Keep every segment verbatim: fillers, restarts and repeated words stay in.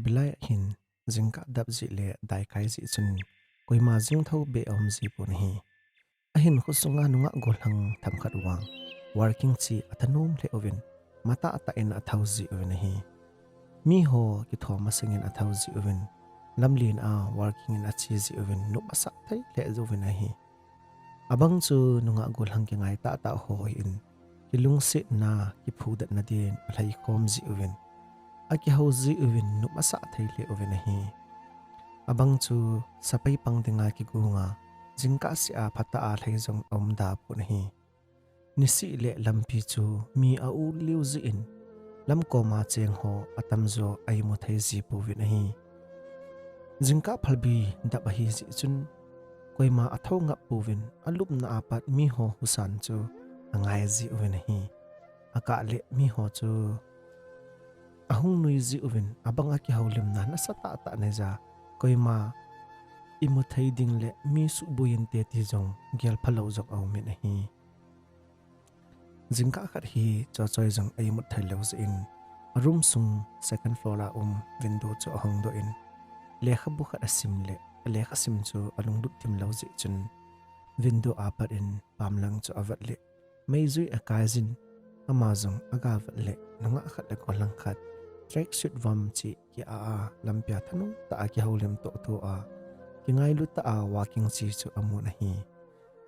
Bilai hin jingkah dap jeh le daikai jeh chun koima jingthou be aum ji pon ahi. Ahin khosunga nungah gollhang themkhat vang working chi athanom lheh uvin, matah tah in athou ji uvin ahi. Miho kithom masangin athou ji uvin, lamlen a working in ache ji uvin, nop asah thei lheh uvin ahi. Abang chu nungah gollhang kingai tahtah ho hin, kilungsetna, kiphudatna din alhaikhom ji uvin, akihou ji uvin, nop asah thei lheh uvin ahi. Abang chu sapai pang dinga kigonga, jingkah seh a phatah a lhai jong aum da pon ahi. Niseh le lampi chu mi aum lheh jeh in, lamkoma chengho atamjo a-imu thei ji pouvin ahi. Jingkah phalbi dap ahi jeh chun, koima athou ngap pouvin, alupna apat miho husa chu angai ji uvin ahi. Akah le miho chu ahung nui ji uvin, abang a kihoulimna nasatah tah nei ja, koima imu thei ding le mi suhboi inte ti jong gelphalou jong aumin ahi. Jingkah khat hi Chochoi jong a-imut thei lou jeh in, a room sung second floor a um window chu ahongdoh in, lekhabu khat asim le, alekhasim chu alunglut thim lou jeh chun, window apat in pamlang chu avet le, meijui akai jin, ama jong agavet le, nungah khat le gollhang khat, tracksuit vom chi ki-a a, lampia thanom tah a kihoulim toh toh a, kingailu tah a working chi chu amun ahi.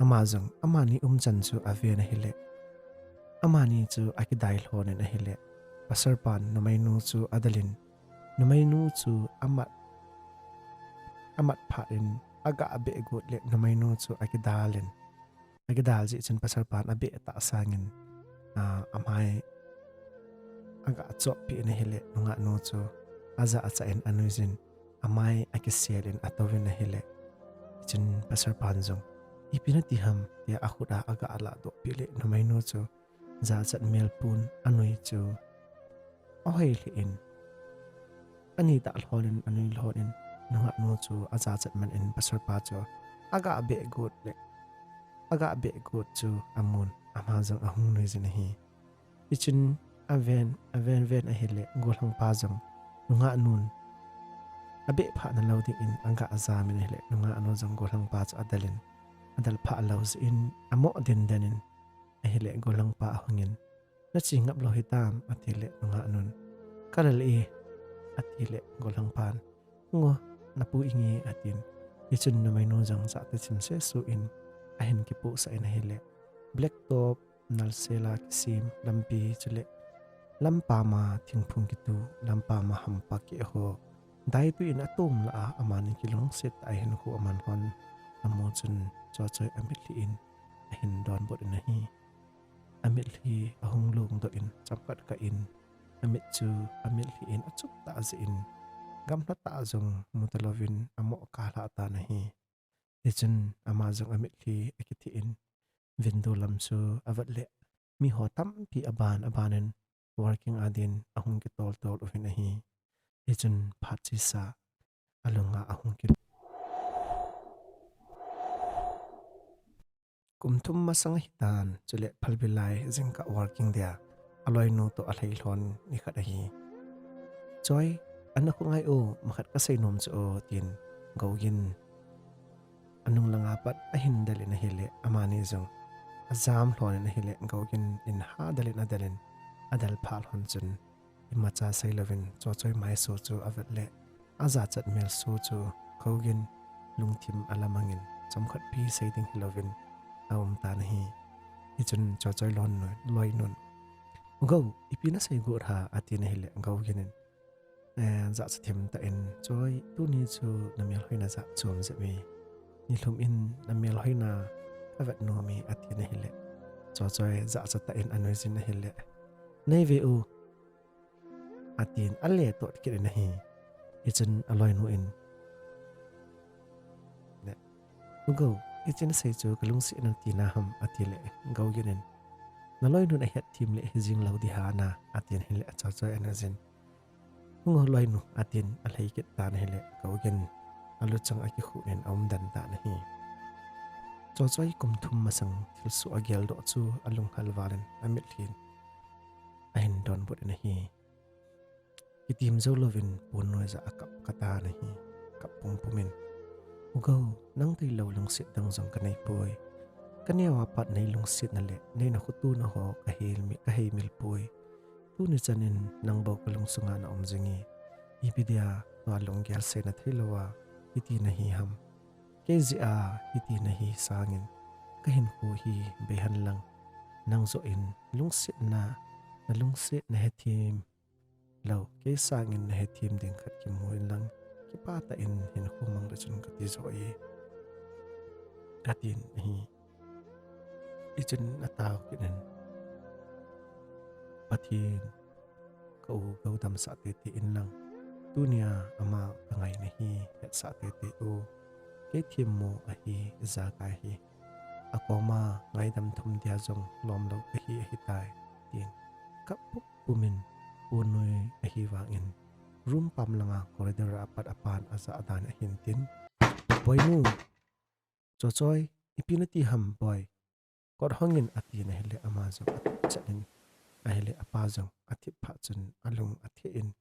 Ama jong, amani umchan chu aven ahile, amani chu akidai lhonin ahile, pastor pan numeinu chu adelin, numeinu chu amat, amat phat in, agah beh got le numeinu chu akidalin, akidal jeh chun pastor pan abeh tah sangin, ah, amai agah choppeh in ahile, nungahnu chu ajachat in anuijin, amai akiselin atouvin ahile, chun pastor pan jong, ipi nati ham, tia akhut a agah alahdohpeh le, numeinu chu jachat melpun anui chu ahoi lheh in, anitah lhonin, anui lhonin, nungahnu chu ajachat man in pastor pa chu agah beh got le, agah beh got chu amun, ama jong ahung nuijin ahi. Hichun aven, aven ven ahile, gollhang pa jong, nungahnun abeh phah nalou dingin agah ajamin ahile, nungahnu jong gollhang pa chu adelin, adel phah lou jeh in, amoh denden in ahile, gollhang pa ahungin, nache ngap lou hitam, atile, nungahnun, kalel e, atile, gollhang pan, hung o, napu inge, atin. Hichun numeinu jong jachat thim sesuh in, ahin kipohsah in ahile, black top, nalsel a kisem lampi chule, lampam a thingphung kitu, lampam a hampa keh ho, daitui in atom lah a, amani kilungset tah a hinkho aman hon amu chun, Chochoi amitlhi in ahin donbut in ahi. Amitlhi ahung longdoh in, chomkhat kah in, amit chu amitlhi in achup tah jeh in, gamlha tah jong mu talouvin amoh kalhah tan ahi. Hichun ama jong amitlhi akitheh in, window lam chu avet le, miho tampi aban abanin working a din ahung kitol tol uvin ahi. Hichun phat chesa alunga ahung ki Kum thum masang ahitan, chule phalbi lai jingkah working dia aloinu toh alhai lhon nikhat ahi. Choi, ana khongai o, makhat kasei nom chu o, tin Gougin anung langa pat ahin del in ahile, amani jong ajam lhon in ahile, Gougin in ha del in adel in, adel phah lhon chun, imacha seilouvin Chochoi maiso chu avet le, ajachat melso chu Gougin lungthim alamangin, chomkhat pi sei ding hilouvin aum tan ahi. Hichun Chochoi lon nu, loinun, U Gou, ipi nasei got ham, atin ahile, Gougin in, eh, jachat thim tah in, Choi, tuni chu namelhoina jat chom jep e. Nilhum in namelhoina kavet nom e, atin ahile, Chochoi jachat tah in anuijin ahile, Neive u, atin ale tot kit in ahi. Hichun aloinu in, U Gou, hiche nasei chu kalungset in tina ham, atile, Gougin in, Naloinun ahetthem le hijing lou ding ham, atin ahile, Chochoi anuijin, Hung o loinu, atin alhai kit tan ahile, Gougin aluchang akikhuh in aumden tan ahi. Chochoi kum thum masang thilsoh ageldoh chu alunghel val in amitlhin ahin donbut in ahi. kitim jou louvin Pu Nui jah a akap katan ahi, kap pumpum in. U Gou, nang tailou lungset dang jong kanei poi. Kaneo a pat nei lungsetna le nei na khotona ho kahei mil, kahei mil poi. Tuni chan in nang bou kalungsunga na um jing e. Ipi dia tua lunggel seina theilou a hiti nahi ham. Kei jeh a hiti nahi sangin kahinkho hi bei hen lang. Nang joh in lungsetna, na lungset na hethem lou, kei sangin na hethem ding khat kimu in lang, kipah tah in hinkho mang le chun kati joh e, atin ahi. Hichun atao kit in, Pathen, ka u Gou damsah tete in lang, tunia ama kangaina hi hetsah tete o, kei themmo ahi ijakai hi. Akoma ngaidam thum dia jong lomlou kahi ahitai, tin kap pumpum in Pu Nui ahi vangin room pam langa corridor a pat apan ajah dan ahin tin, Boinu, Chochoi, ipi nati ham boi? Kot hong in, atin ahile ama jong athip chet in, ahile apa jong athip phat chun alung atheh in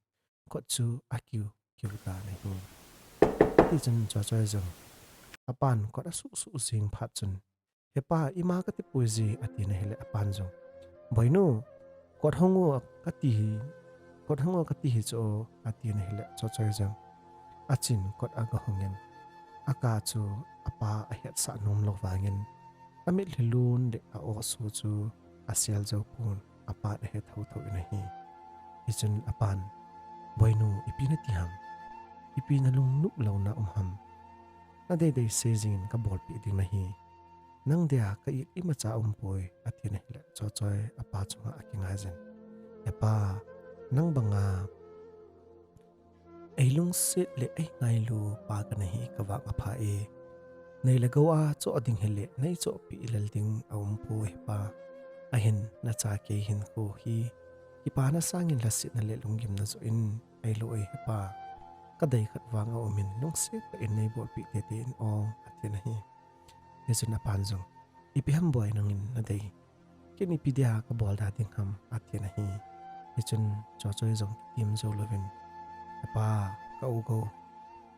kot chu akiu kiu tan ahi. Hiti chun Chochoi jong apan kot asuh suh jing phat chun, Hepa, ima kati poi ji, atin ahile apan jong, Boinu, kot hong o kati hi, kot hong o kati hi chu, atin ahile Chochoi jong achin kot aga hong in, aka chu apa ahetsah nomlou vangin amitlhi lun le a-o su chu asel jou pon, apan ahe thotho in ahi. Hichun apan, Boinu, ipi nati ham? Ipi nalungnop louna um ham? Nadei dei sei jingin kabolpeh ding nahi. Nang dia ka-it imacha umpoi, atin ahile Chochoi apa chunga akingaijin, Hepa, nang banga eilungset le eingailu pa kana hi kavang apha e. Nei le gou a choh ding hile neichohpeh lel ding aumpoi hepa. Ahin nacha kei hinkho hi kipana sangin lhasetna le lunggimna joh in eilo e hepa. Kadei khat vang aumin lungset tah in neibolpeh tete in o, atin ahi. Hichun apan jong, Ipi ham boi nangin nadei? Ken ipi dia kabol da ding ham, atin ahi. Hichun Chochoi jong kitim jou louvin, Hepa, ka u Gou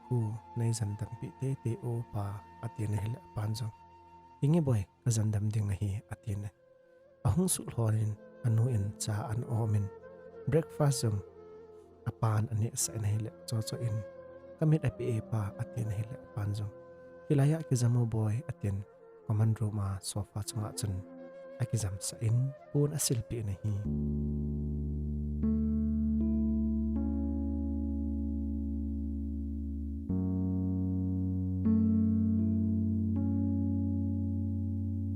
khu neijandam peh tete o pa, atin ahile apan jong, Inge boi, kajandam ding ahi, atin ahi. Ahung suhlhon in anu in cha ana omin, breakfast jong apan anehsah in ahile Chochoi in, Kamit apeh e pa, atin ahile apan jong, Hilai a kijam o boi, atin common room a sofa chunga chun akijamsah in pon asilpeh in ahi.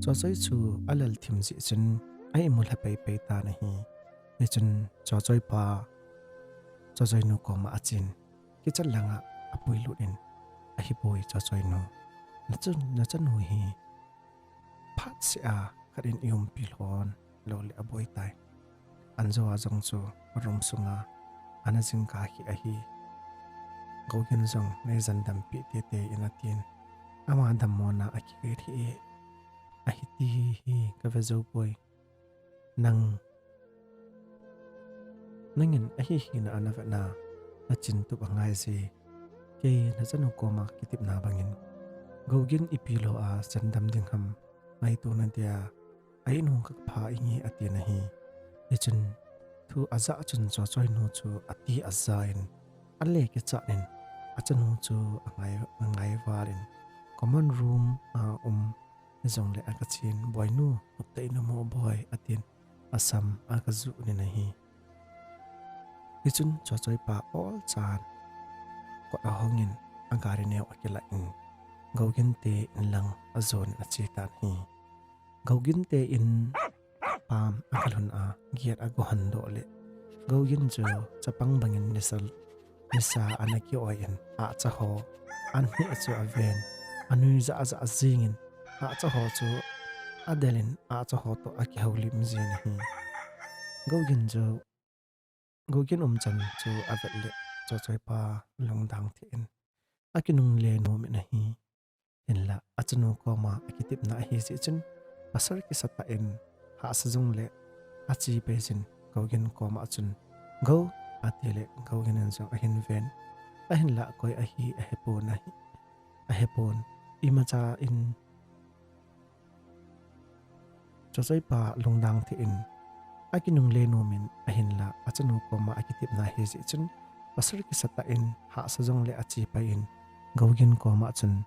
Chochoi chu alal thim jeh chun a-imu lha peipei tan ahi. Hichun Chochoi pa Chochoi nu koma achen, kitchen langa apuilut in, Ahipoi Chochoi nu, nachanu, nachanu hi phatseh a khat in iumpi lhon loule aboi tai. Anjo a jong chu room sunga ana jingkah hi ahi. Gougin jong neijandam peh tete in atin, ama dammona akigel hih e. Ahiti hi kave jou poi. Nang, nangin ahihina ana vetna, nachintup angai je. Kei nachanu koma kitepna bangin, Gougin ipi lo a jandam ding ham ngaito nadia a-in hung kapha inge, atin ahi. Hichun thu ajah chun Chochoi nu chu ati aja in, ale kichat in, achanu chu angai, angai val in, common room a um hijongle agachen, Boinu, noptah in um o boi, atin asam agajuh in ahi. Hichun Chochoi pa olchan kot ahongin agari neo akilah in, Gougin te in lang ajon in achetan ahi. Gougin te in pam agalhun a, gate agohon doh le, Gougin chu chapang bangin nisa, nisa ana ki-oi in, ahcha ho anheh chu aven, anui jah jah jingin, ahcha ho chu adel in, ahcha ho toh akihoulim jin ahi. Gougin chu, Gougin umchan chu avet le, Chochoi pa lungdang thei in, akinungle nom in ahi. Hinla, achanu koma akitepna ahi jeh chun, pasal kisatah in hahsa jongle ache peijin, Gougin koma chun, Gou, ati le Gougin in jong ahin ven. Ahinlah koi ahi ahepon ahi. Ahepon. Imacha in Chochoi pa lungdang thei in akinungle nom in ahinlah achanu koma akitepna ahi jeh chun pasal kisa tah in hahsa jongle ache pai in Gougin koma chun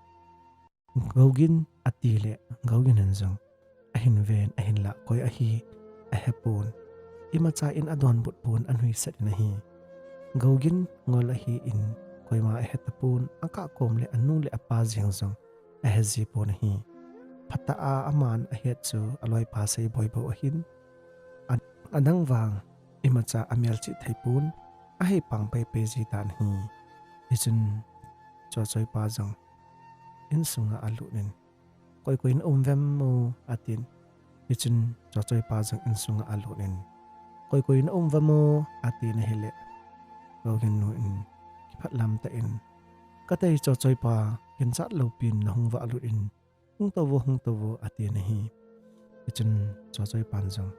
Gougin ati le Gougin in jong ahin ven ahinlah koi ahi ahepon. Imacha in adonbut pon anuisat in ahi. Gougin ngol ahi in koima ahetapon akah kom le anu le apa jeng jong ahe jipon ahi. Phatah a aman ahet chu aloipa sei boi bou ahin. Adang vang imacha amelchih thei pon ahei pang pei pei jitan ahi. Hichun Chochoi pa jong insunga alut in Koi koi na um vem mo atin. Hichun Chochoi pa jong insunga alut in Koi koi na um vem mo atin ahile Gougin nu in kiphat lam tah in Katei Chochoi pa, ginchat loupin nahung valut in hung tou vo hung tou vo atin ahi. Hichun Chochoi pan jong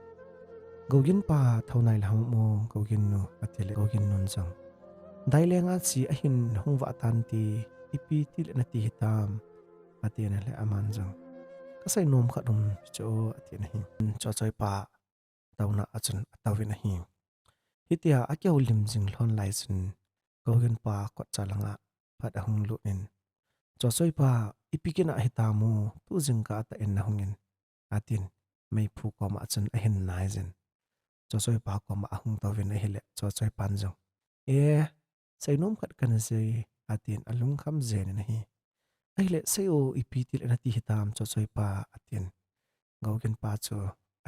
Gougin pa thou nai le hung mo Gougin nu ati le Gougin nun jong Dailenga chi ahin hung vah tante ipi tile nati hitam atin ahile aman jong Kasei nom khat um chu atin ahi. Chochoi pa touna achun atouvin ahi. Hitia akihoulim jing lhon lai chun Gougin pa kotcha langa phat ahung lut in Chochoi pa ipi kina hitam o tu jingkah tah in nahung in atin meiphu koma chun ahin nai jin. Chochoi pa koma ahung touvin ahile Chochoi pan jong E, seinom khat kana sei atin alungkham jeng in ahi. Ahile sei o ipi tile nati hitam Chochoi pa atin Gougin pa chu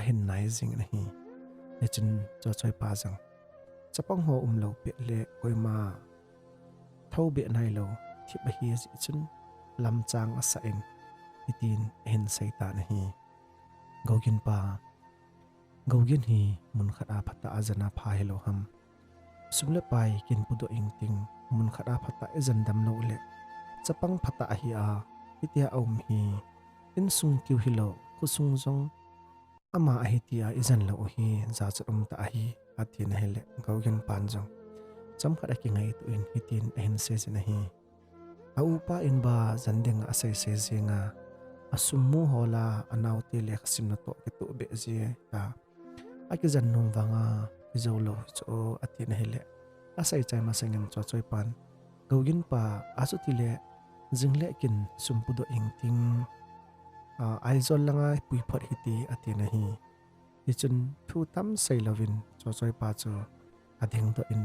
ahin nai jing in ahi. Hichun Chochoi pa jong Chapang ho umlou pet le koima thou beh nailou thip ahi jeh chun lamchang asah in hitin ahin seitan ahi. Gougin pa Gougin hi mun khat a phatah a jen a pha hilou ham. Sum le pai kin pudoh ingting mun khat a phatah a jen dam lou le chapang phatah ahi a hitia aum hi insung keu hilou khosung jong ama ahi tia ijen lou u hi jachat umtah ahi atin ahile Gougin pan jong chomkhat akingaito in hitin ahin seijin ahi. A upa in ba jen dinga asei sei jeng a, asum mu hol a, anaote lekhasimna toh kitoh beh jia akijen nom vanga kijou lou hichu atin ahile asei chai masangin Chochoi pan Gougin pa achutile jing le kin sum pudoh ingting Aizawl langa pui phot hite atin ahi. Hichun thu tam seilouvin Chochoi pa chu adingdoh in,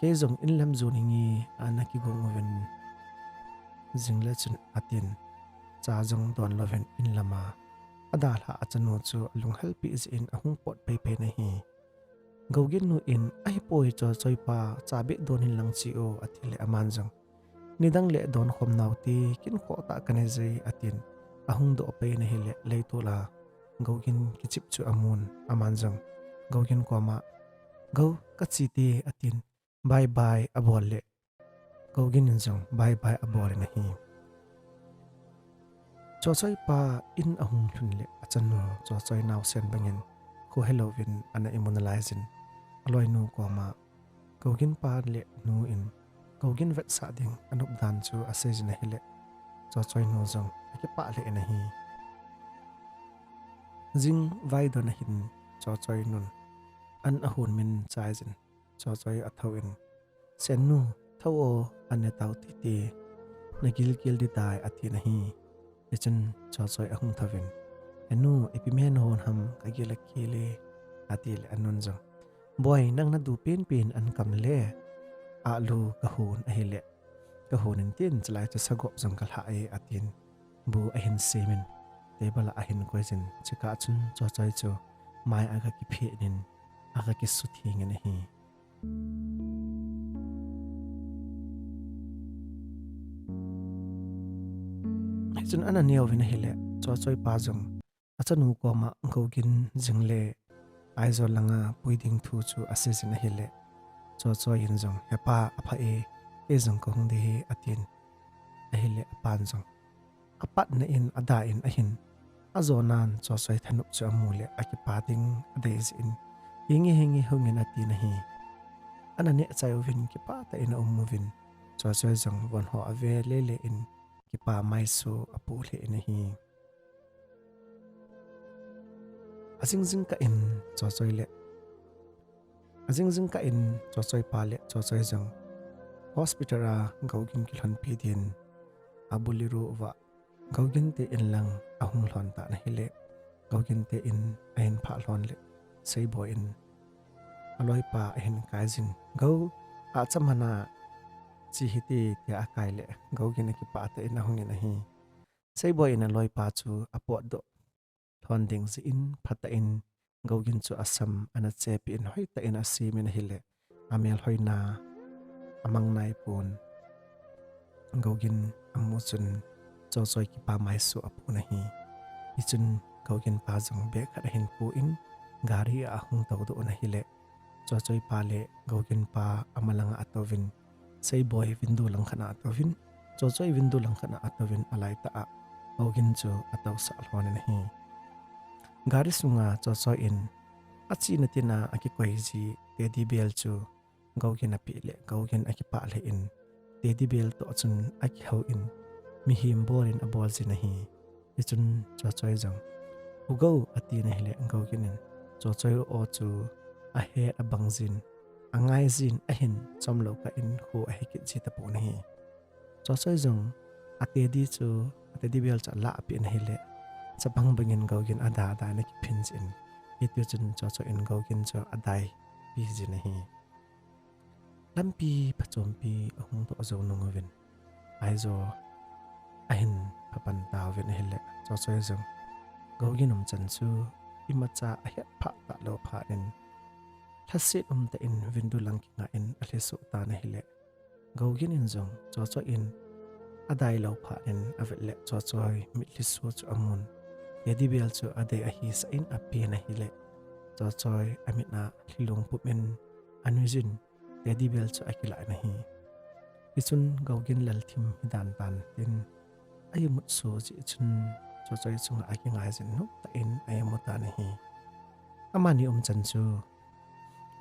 Kei jong inlam jon inge ana kigong uvin jing le chun atin, cha jong don louvin inlama adalhah achanu chu alunghelpeh jeh in ahung pot peipei in ahi. Gougin nu in, Ahipoi Chochoi pa, cha beh don in lang che o, atile aman jong, Nidang le donkhom naote kin khohtah kanei je, atin ahung doh pei in ahile leitol a Gougin kichep chu amun, aman jong Gougin koma, Gou, kache te, atin bye bye abol le Gougin in jong bye bye abol in ahi. Chochoi pa in ahung lhun le achanu Chochoi naosen bangin kho helouvin ana imu nalaijin, aloinu koma Gougin pa le nu in Gougin vetsah ding anop dan chu aseijin ahile Chochoi nu jong akipah lheh in ahi. Jing vaidon ahin Chochoi nun an ahon min chaijin Chochoi athou in, Sennu, thou o, an ne tau titi, nagilkel ding tai, atin ahi. Hichun Chochoi ahung thouvin, Henu, ipi me nahon ham, kagil akel e, atile anun jong, Boi, nang nadu penpen an kam le, alu kahon ahile, kahon in tin, chulai chu sagop jong kalhah e, atin bu ahin semin, table a ahin koijin, chukah chun Chochoi chu mai aga kiphet in, aga kisuthengin ahi. Hichun ana neovin ahile, Chochoi pa jong achanu koma Gougin jing le Aizawl langa pui ding thu chu aseijin ahile, Chochoi in jong, Hepa, apha e, kei jong kahung ding ahi, atin ahile apan jong apatna in ada in ahin, ajonan Chochoi thanop chu amu le akipa ding adei jeh in, Hinge, hinge, hungin, atin ahi. ana neh chai uvin kipah tah in aum uvin, Chochoi jong von ho ave lele in kipa maisu apoh lheh in ahi. Ajing jingkah in Chochoi le, ajing jingkah in Chochoi pa le Chochoi jong hospital a Gougin kilhonpi din a Bolero uva Gougin te in lang ahung lhon tan ahile, Gougin te in ahin phah lhon le Seiboi in aloipa ahin kai jin, Gou, acham hana, chi hite, tia akai le Gougin akipah tah in ahung in ahi. Seiboi in aloipa chu apotdoh lhon ding jeh in phatah in Gougin chu asam ana chepeh in hoitah in asem in ahile, amel hoina amang naipon Gougin amu chun Chochoi kipa maisu apoh in ahi. Hichun Gougin pa jong bag khat ahin pu in gari a ahung toudoh in ahile, Chochoi pa le Gougin pa amalanga atouvin, Seiboi window langkhat a atouvin, Chochoi window langkhat a atouvin, alaitah a Gougin chu atousah lhon in ahi. Gari sunga Chochoi in achena tina akikoi ji teddy bear chu Gougin apeh le Gougin akipah lheh in, teddy bear toh chun akihou in, mihem bol in abol jin ahi. Hichun Chochoi jong, U Gou, atin ahile Gougin in Chochoi o chu ahet abang jin, angai jin, ahin chomlou kah in kho ahe kit ji tapon ahi. Chochoi jong a teddy chu, a teddy bear chu alahpeh in ahile, chapang bangin Gougin ada ada in akiphin jin, hitichun Chochoi in Gougin chu adaipi jin ahi. Lampi phachompi ahung toh jou nung uvin Aizawl ahin phapan tauvin ahile, Chochoi jong Gougin umchan chu imacha ahet phah talou phat in, lhaset umtah in window lang kingah in alhiso tan ahile, Gougin in jong Chochoi in adailou phat in avet le Chochoi mitlhi so chu amun, teddy bear chu adei ahisah in apen ahile, Chochoi amit a lhilung pup in anui jin, teddy bear chu akilah in ahi. Hichun Gougin lalthim hidan tan tin, a imut so jeh chun Chochoi chunga akingai jin, noptah in a imu tan ahi. Amani umchan chu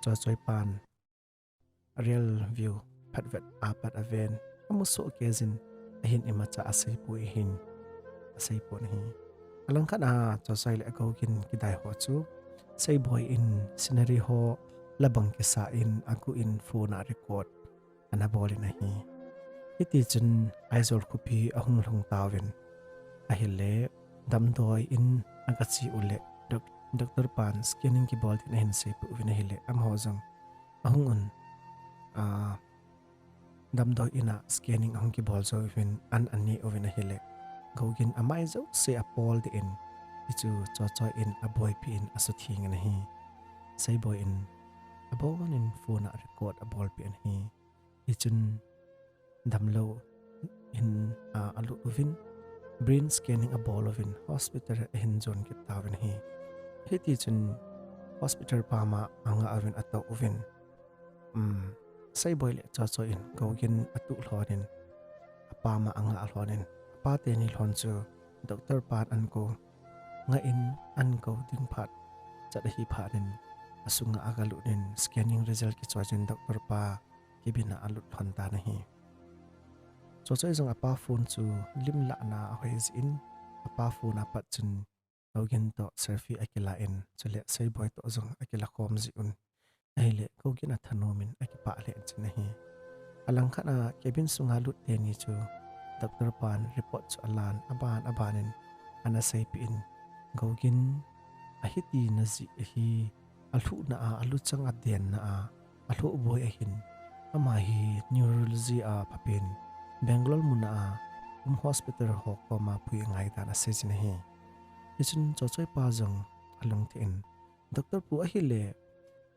Chochoi pan rear view phatvet apat aven, amusoh kei jin, ahin imacha aseipoi ahin, aseipon ahi. Alangkhat a Chochoi le Gougin kidai ho chu Seiboi in scenery ho labang kisa in aguh in phone a record ana bol in ahi. Hitichun Aizawl khopi ahung lhung tauvin ahile, damdoi in agache u le, doc-, doctor pan scanning kibol din ahin seipeh uvin ahile, amaho jong ahung un, a, damdoi in a scanning ahung kibol jou uvin an aneh uvin ahile, Gougin amai jouse apol deh in, hichu Chochoi in aboipi in asutheng in ahi. Seiboi in abon in phone a record abolpeh in ahi. Hichun damlou in, a, alut uvin, brain scanning abol uvin, hospital ahin jon kit tauvin ahi. Hitichun hospital pam a angah uvin atou uvin, um, Seiboi le Chochoi in Gougin atuh lhonin, apam a angah lhonin, apa teni lhon chu doctor pan ankou, ngah in ankou ding phat chat ahi phat in, asunga agalut in scanning result kichoi chun doctor pa cabin a alut lhon tan ahi. Chochoi jong apa phone chu lim lahna ahoi jeh in, apa phone apat chun Gougin toh selfie akila in, chule Seiboi toh jong akila khom jeh un, ahile Gougin athanom in akipah lheh jin ahi. Alangkhat a cabin sunga lut teni chu doctor pan report chu alan, aban aban in ana seipeh in, Gougin ahiti na jeh ahi, alhuhna a, aluchang adenna a, alhohboi ahin, ama hi neurology a phapen, Bangalore muna a um hospital ho koma pui angai dan asei jin ahi. Hichun Chochoi pa jong alungthim in, Doctor pu ahile,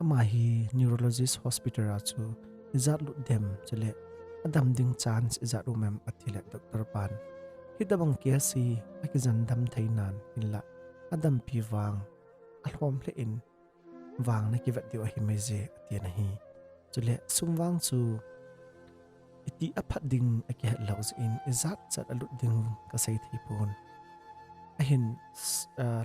ama hi neurologist hospital a chu ijat lut dem, chule adam ding chance ijat um em, atile doctor pan, hitobang case hi akijen dam thei nan hinla, adampi vang alhom lheh in vang nakivet diu ahi maije, atin ahi. Chule sum vang chu iti aphat ding akihet lou jeh in, ijat chat alut ding kasei thei pon. Ahin, s-, ah,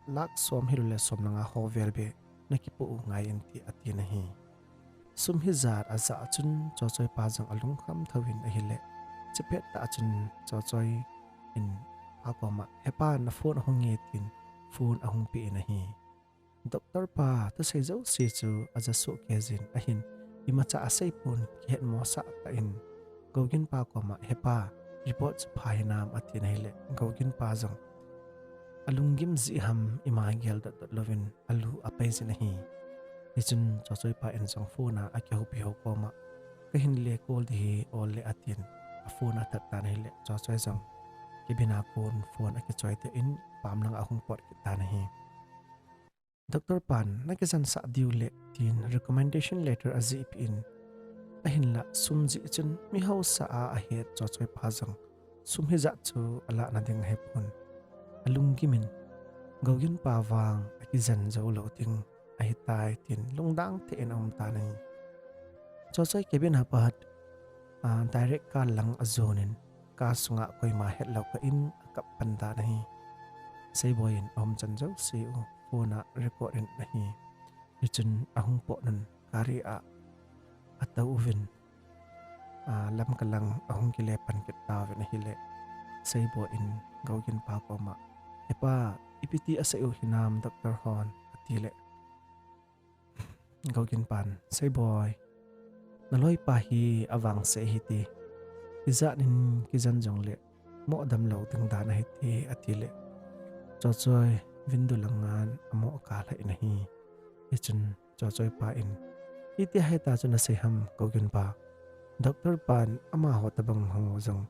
lakh som hilou le som le nga ho vel beh nakipoh u ngai in ti, atin ahi. Sum hijat ajah chun Chochoi pa jong alungkham thouvin ahile, chipet tah chun Chochoi in apa koma, "Hepa, na phone ahung e," tin phone ahung pe in ahi. Doctor pa thusei jouse chu aja soh kei jin ahin, imacha asei pon, kihetmosah tah in Gougin pa koma, "Hepa, report chu pha hinam?" atin ahile, Gougin pa jong alunggim jeh ham ima gel dot dot louvin alu apai jin ahi. Hichun Chochoi pa in jong phone a akihoupi ho koma, "Kahin le call ding hi, ol le," atin aphone athat tan ahile, Chochoi jong cabin a kon phone akichoi tah in pam langa ahung pot kit tan ahi. Doctor pan, "Na kijansah diu le," tin recommendation letter ajihpeh in, ahinlah sum jeh chun mi hausa a ahet Chochoi pa jong sum hijat chu alah nading ahepon, alunggim in, "Gougin pa vang akijan jou lou ding ahitai," tin lungdang thei in aum tan ahi. Chochoi cabin a pat, a, direct car lang ajon in, car sunga koima hetlou kah in akap pan tan ahi. Seiboi in aumchan jouse u phone a record in ahi. Hichun ahung pot un gari a atou uvin, a, Lamka lang ahung kile pan kit tauvin ahile, Seiboi in Gougin pa koma, "Hepa, ipi ti asei u hinam doctor hon?" atile, Gougin pan, "Seiboi, naloipa hi avangse ahi ti. Ijat in kijan jongle moh damlou ding dan ahi ti," atile, Chochoi window langa amoh kap lheh in ahi. Hichun Chochoi pa in, "Itia heta chu nasei ham, Gougin pa? Doctor pan amaho tobang ho jong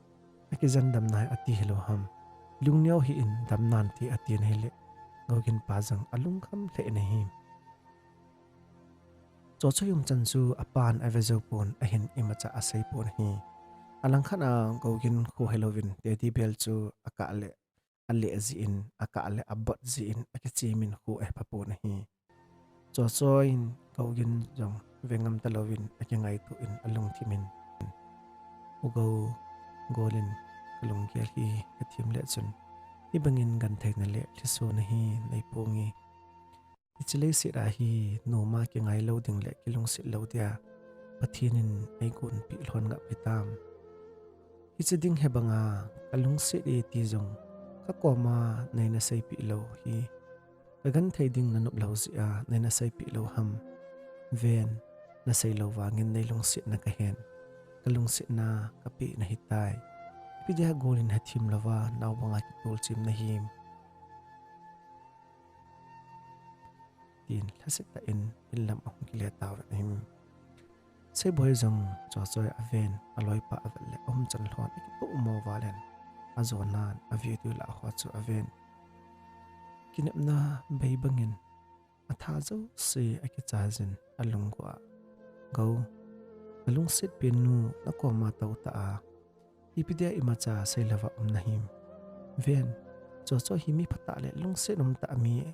akijan dam nai ati hilou ham? Lungneo hih in dam nan ti," atin ahile, Gougin pa jong alungkham lheh in ahi. Chochoi umchan chu apan ave jou pon ahin imacha asei pon ahi. Alangkhat a Gougin kho helouvin teddy bear chu akah le aleh jeh in, akah le abot jeh in akichem in kho ahepha pon ahi. Chochoi in Gougin jong ve ngam talouvin akingaito in alungthim in, U Gou gol in kalunggel hi kathim le chun, hibangin gentheina le lhisona hi neiponge. Hiche leiset a hi noma kingai lou ding le kilungset lou dia Pathen in eigonpeh lhon ngap hitam. Hiche ding hebanga kalungset e ti jong kakoma neina seipeh lou hi kagenthei ding nanop lou jeh a neina seipeh lou ham? Ven, nasei lou vangin neilungsetna kahen. Kalungsetna kapeh nahitai. Ipi dia gol in hathim louva naobanga kitolchem nahim? Tin lhaset tah in inlam ahung kile tauvin ahi. Seiboi jong Chochoi aven, aloipa avet le aumchan lhon akitoh mo val in, ajonan a video lah ho chu aven. Kinepna bei bangin atha jouse akichai jin alunggu a, Gou, kalungset pen nu, nakoma tou tah a, ipi dia imacha seilouva um nahim? Ven, Chochoi hi mi phatah le lungset umtah mi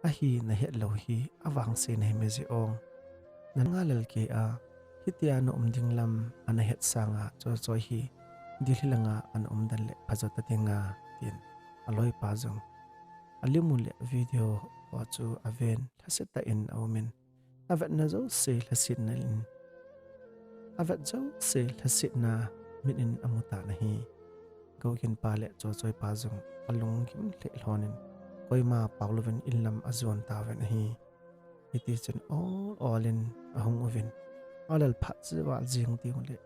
ahi nahet lou hi avangse nahim e ji ong. Nanga lel kei a, hitia na um ding lam ana het sanga Chochoi hi Delhi langa ana um den le phajo ta dinga, tin aloipa jong alimu le video ho chu aven, lhaset tah in aumin, avetna jouse lhasetna in, avet jouse lhasetna mit in amutan ahi. Gougin pa le Chochoi pa jong alunggim lheh lhonin, koima pao louvin inlam ajon tauvin ahi. Hitichun ol ol in ahung uvin, alal phat jeh val jing ding le,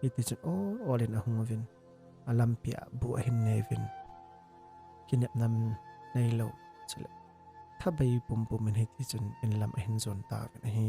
hitichun ol ol in ahung uvin, alampia bu ahin neuvin, kinepna neilou, chule thabei pumpum in hitichun inlam ahin jon tauvin ahi.